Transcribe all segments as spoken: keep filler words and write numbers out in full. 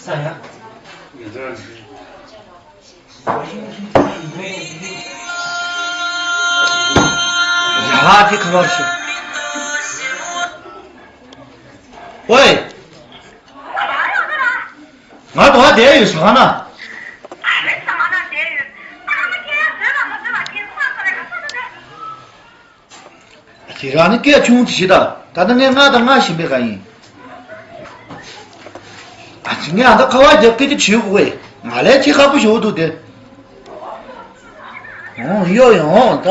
ས་ཡ། ཡ་ཧ་དེ་ཁ་བར་ཤོག་ཝེ། ང་དོ་བ་བསྡད་ཡོད་ཟ་ཁང་ན། དེ་རང་ནི་སྐད་ཆུང་དེ་ཞིག་ད། ད་ནི་ངས་ང་དང་ང་བཞིན་པའི་ག་ཡིན། ཨ་ཙི་ངས་ཨ་ད་ཁ་བ་རྒྱབ་སྐད་ཆ་བྱེད་དགོས་ཀྱི། ང་ལས་ཁྱི་ཁག་པོ་ཞིག་འདུག་དེ། ཨོ་ཡོ་ཡོ་ཨོ་ད།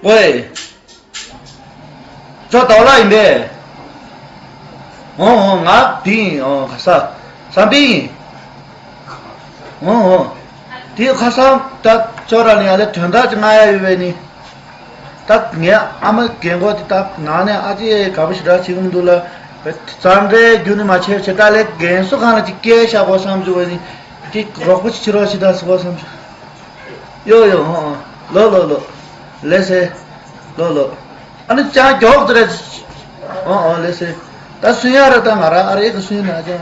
ཝེ། ཅོ་ཏོ་ལ་ཡིན་པས། ཨོ་ཨོ་ང་དེ་ཡིན། ཨོ་ཁ་ས་བསམ་པའི་ཡིན། ཨོ་ཨོ་དེ་ཁ་སང་ད་ཅོ་ར་ནི་ཨ་ལེ་དོན་དག་ཅིག་ང་ཡ་ཡོད་པས་ནི། ད་ངའི་ཨ་མ་རྒན་གོག་དེ་ད་ནང་ནས་ཨ་ཅེ་དགའ་པོ་ཞེ་དྲག་བྱེད་ཀྱི་མི་འདུག་ལ། ཙང་འདྲའི་རྒྱུ་ནི་མ་བྱས་བྱས་ད་ལས་རྒན་གསོ་ཁང་ལ་ཅིག་སྐྱེལ་བཞག་གོ་བསམ་བྱུང་བས་ནི། ཅིག་རོགས་པ་ཅིག་བྱེད་རོགས་བྱེད་ད་ཟེར་གོ་བསམ་བྱུང་། ཡོ་ཡོ་ཧོ་ལོ་ལོ་ལོ། ལེ་སེ། ལོ་ལོ། ཨ་ནི་ཅང་མགྱོགས་དེ་རེད། ཨོ་ཨོ་ལེ་སེ། ད་སུན་ཡ་ར་ད་ང་ར་ཨ་རེ་གི་སུན་ན་ཅང་།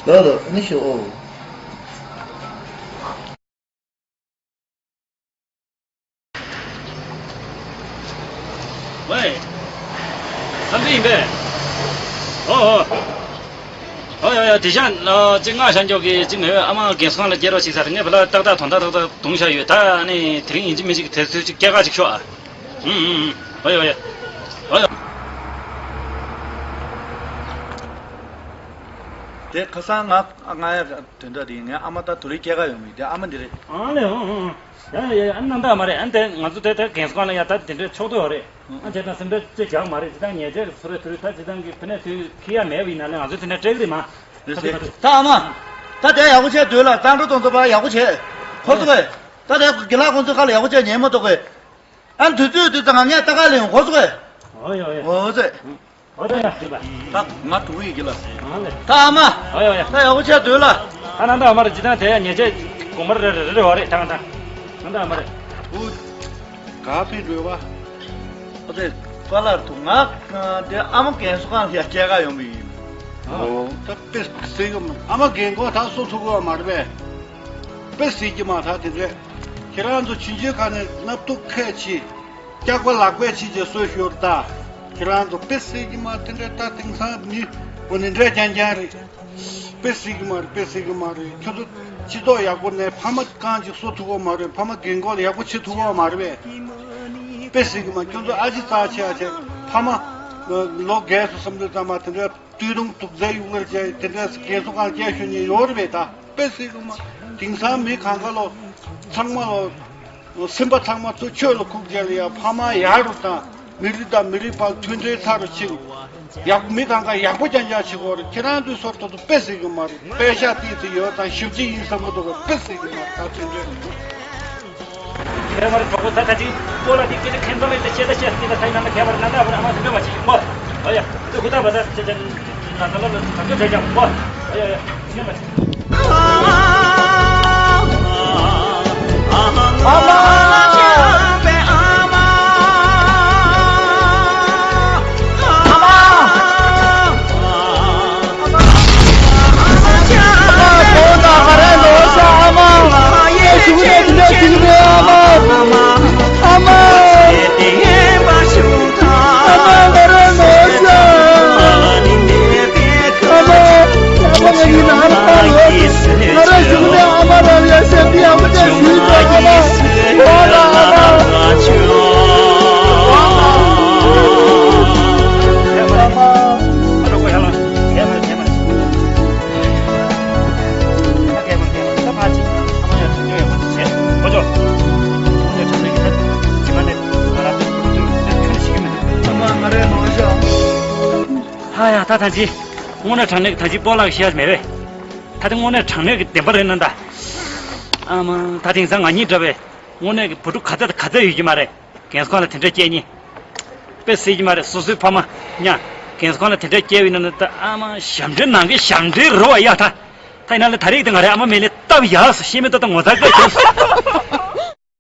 ལོ་ལོ་ཨ་ནི་ཤོ་ཨོ། ཝེ། བསམ་པའི་ཡིན་པས། ཨོ་ཨོ། ཨོ་ཡ་ཡ་དེ་ཤ་ཅིག་ང་ཤ་འཇོག་གི་ཅིག་མེད་པས། ཨ་མ་རྒན་གསོ་ཁང་ལ་སྐྱེལ་རོགས་ཅིག་ཟེར། ངས་བུ་ལ་ཏག་ཏག་དོན་དག་ཏག་ཏག་བརྡུངས་བཞག་ཡོད། ད་ཨ་ནི་དེ་རིང་ཡིན་གཅིག་མིན་གཅིག་དེ་ཚོད་ཅིག་སྐྱེལ་ག་ཅིག་ཤོག་ཨ། ཨུ་ཨུ་ཨུ། ཨོ་ཡ་ཨོ་ཡ། ཨོ་ཡ། དེ་ཁ་སང་ང་ང་ཡ་དོན་དག་དེ་ངའི་ཨ་མ་ད་དུ་རིག་སྐྱེལ་ག་ཡོང་མི་དེ་ཨ་མ་འདི་རེད། ཨང་ལེ་ཨང་ཨང་ཨང་། ཡ་ཡ་ཡ། ཨ་ནི་ནང་ད་མ་རེད། ཨ་ནི་དེ་ང་ཚོ་དེ་དེ་རྒན་གསོ་ཁང་ལ་ཡ་ད་དེ་འདྲའི་ཕྱོགས་གཏོགས་ཡོད་རེད། ཨ་བྱས་ཙང་སེམས་ཁྲལ་ཅི་རྒྱག་མ་རེད། ཇི་ལྟར་ཉལ་ཆས་ཚུར་རེ་ཚུར་རེ་ད་ཇི་ལྟར་གི་ཕི་ནས་དུས་ཁི་ཡ་མེད་པ་ཡིན་ན་ལས་ང་ཚོ་དེ་འདྲ་སྤྲད་གི་རེད་མ། ད་ཨ་མ། ད་དེ་ཡག་པོ་བྱས་སྡོད་ལ། གཙང་སྦྲ་གཏོང་ཚོ་པ་ཡག་པོ་བྱས། ཁོ་ཚོ་གས། ད་དེ་དགེ་ལགས་ཁོང་ཚོ་ཁ་ལ་ཡག་པོ་བྱས་ཉན་མ་གཏོགས་གས། ཨ་དུས་ཚོད་དུས་ཙང་ངས་ལྟ་ག་ལེན་ཡོང་ཁོ་ཚོ་གས། ཨོ་ཡ་ཨོ་ཡ། ཨོ་ཙེ། ཨོ་ད་ཡ་ཞུ་བ། ད་ང་དུ་ཡི་གི་ལ། ཨང་ལེ། ད་ཨ་མ། ཨོ་ཡ་ཨོ་ཡ། ད་ཡག་པོ་བྱས་སྡོད་ལ། ད་ནང་ད་ཨ་མ་རེ་ཇི་ལྟར་དེ་ཡ་ཉལ་ཆས་གོང་མར་རེ་རེ་རེ་རེ་བ་རེད་ད་ང་ད། ནང་ད་ཨ་མ་རེ། ཨུ། ག་ཕི་རེ་བ། ཨོ་ཙེ། པ་ལར་དུ་ང་དེ་ཨ་མ་རྒན་གསོ་ཁང་ལ་ཡ་སྐྱེལ་ག་ཡོང་གི་ཡིན། ཨོ་ད་དཔེ་སྲིད་གི་མ། ཨ་མ་རྒན་གོག་ད་གསོ་ཐུབ་གི་བ་མ་རེད་པས། དཔེ་སྲིད་གི་མ་ད་དེ་འདྲས། ཁྱེད་རང་ཚོ་ཆུང་ཆུང་ཁ་ནས་སྣབས་ཐུག་ཁད་ཆེ། སྐྱག་པ་ལག་པས་ཕྱིས་ཀྱི་གསོས་ཤོར་ད། ཁྱེད་རང་ཚོ་དཔེ་སྲིད་ཀྱི་མ་དེ་འདྲ་ད་དེང་སང་མི་འོ་ནི་འདྲ་རྐྱང་རྐྱང་རེད། དཔེ་སྲིད་ཀྱི་མ་རེད། དཔེ་སྲིད་ཀྱི་མ་རེད། ཁྱོད་ཚོ་སྤྱི་ཚོགས་ཡག་པོ་ནས་ཕ་མ་རྐང་གཅིག་གསོ་ཐུབ་པ་མ་རེད། ཕ་མ་རྒན་གོག་ལ་ཡག་པོ་བྱེད་ཐུབ་པ་མ་རེད་པས། དཔེ་སྲིད་ཀྱི་མ། ཁྱོད་ཚོ་ཨ་ཅེ་རྩ་ཆེ་ཨ་ཆེ་ཕ་མ་ལོ་རྒས་སོ་བསམ་དུས་ཙམ་པ་དེ་འདྲ། སྟོད་ཐུང་དུག་རྫས་གཡུག་ལར་བྱས་དེ་འདྲ་རྒན་གསོ་ཁང་སྐྱེལ་ཤོར་ནས་ཡོད་རེད་པས། ད་དཔེ་སྲིད་ཀྱི་མ། དེང་སང་མི་གང་ག་ལོ་ཚང་མ་ལོ་སེམས་པ་ཚང་མ་ཚོ་ཆོས་ལ་ཁུག་རྒྱལ་ཡ་ཕ་མ་ཡར་རུ་བཏང་། མི་རིགས་དང་མི་རིགས་བར་མཐུན་སྒྲིལ་ཚ་རུ་ཕྱིན། ཡག་མི་གང་ག་ཡག་པོ་རྐྱང་རྐྱང་བྱེད་དགོས་རེད། ཁྱེད་རང་ཚོའི་སོར་ཐོག་ཏུ་དཔེ་སྲིད་ཀྱི་མ་རེད། དཔེ་ཤག་ཏིག་ཙི་ཡོད་དང་ཞིབ་ཅིག་ཡིན་བསམ་གི་འདུག་ག་དཔེ་སྲིད་ཀྱི་མ་རེད། ད་མཐུན་སྒྲིལ། ཁྱེད་མར་གྲོགས་པོ་ད་ད་ཅི་པོ་ལ་དེ་སྐད་ཆ་ཁེངས་ཙམ་མེད་དེ་བཤད་ད་བཤད་སྐད་ད་ཐའི་ནང་ལ་ཁྱད་པར་ན་ད་བར་ཨ་མ་དེ་འདྲ་མ་བྱེད་ཀྱི་མོ། ཨ་ཡ་དེ་ཧུ་ད་བ་ད་ཁྱེད་ཅག་ན་ད་ལ་ལ་ད་འདྲ་བྱས་ཀྱང་མོ། ཨ་ཡ་ཡ་ཤེས་མ་བྱེད། ཨ་མ། ཨ་མ། ཧ་ཡ་ད་ཐང་ཅི། དངོས་གནས་དྲང་གནས་ཀྱི་ཐང་ཅི་སྤོ་ལགས་བཤད་མེད་པས། ད་དེ་དངོས་གནས་དྲང་གནས་ཀྱི་བདེན་པ་རེད་ན་ད། ཨ་མ་ད་དེང་སང་ང་གཉིས་འདྲ་བས། དངོས་གནས་ཀྱི་བུ་ཕྲུག་ག་ཚད་དང་ག་ཚད་ཡོད་ཀྱི་མ་རེད། རྒན་གསོ་ཁང་ལ་དེ་འདྲ་སྐྱེལ་མཁན། དཔེ་སྲིད་ཀྱི་མ་རེད། སོ་སོའི་ཕ་མ་ཉ། རྒན་གསོ་ཁང་ལ་དེ་འདྲ་སྐྱེལ་བའི་ནང་ནས་ད་ཨ་མ་ཞབས་འདྲེན་ནང་གི་ཞབས་འདྲེན་རོ་བ་ཡ་ད། ད་ཡིན་ན་ལས་ད་རེས་ཀྱི་ད་ང་རའི་ཨ་མ་མེད་ལས་སྟབས་ཡག་སོ་ཤེས་མེད་ཏོག་ཏོག་ངོ་ཚ་དགའ་བྱུང་སོང་།